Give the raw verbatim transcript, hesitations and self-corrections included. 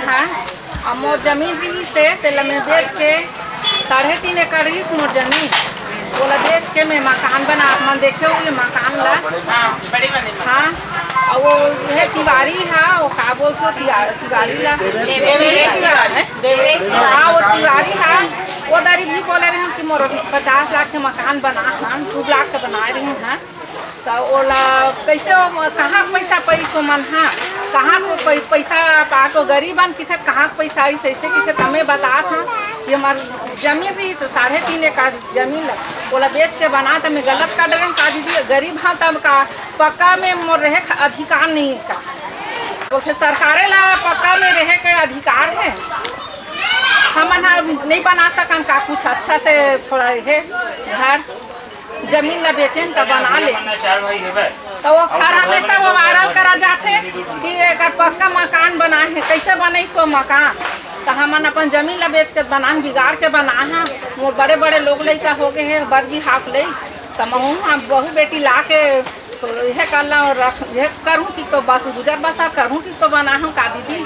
हाँ, अब मोर जमीन रहिस हे, तेला मैं बेच के, साढ़े तीन एकड़ रहिस मोर जमीन, ओला बेच के मैं मकान बना, आप मन देखे हो ये मकान ला। हाँ, बड़ी बनी। हाँ, और वो ये तिवारी हा, वो का बोलते हो तिवा-, तिवारी ला? देवेश। हाँ, वो तिवारी हा, वो दारी भी बोले रहे कि मोर पचास लाख के मकान बना, हाँ, दो लाख के बना रही हूँ, हाँ। त ओला कइसे ओ-, कहाँ पैसा पइस ओमन, हाँ? कहाँ से पै-, पैसा पाके? गरीब हन किथे, कहाँ पैसा आइस? अइसे किथे त मैं बतात हँव कि हमर जमीन रहिस साढ़े तीन एकड़ जमीन ला, ओला बेच के बना, त मैं गलत कर डरेन का दीदी? गरीब हन तब का पक्का में मोर रहे ख-, अधिकार नहीं हे का? बोलथे सरकारे ला पक्का में रहे के अधिकार हे, हमन ह नहीं बना सकन का कुछ अच्छा से थोड़ा हे घर? जमीन ला बेचेन त बना ले। त वो खर हमेशा वो वायरल करा जाथे कि एकर पक्का मकान बना हे, कइसे बनइस वो मकान? त हमन अपन जमीन ला बेच के बनान, बिगाड़ के बना हा। मोर बड़े बड़े लोग लइका हो गए हे, बर बिहाव ले, त महू हम बहू बेटी ला के तो यह कर ला, रख, यह करूँ कि तो बस गुजर बसर करूँ कि तो बना हूँ का दीदी?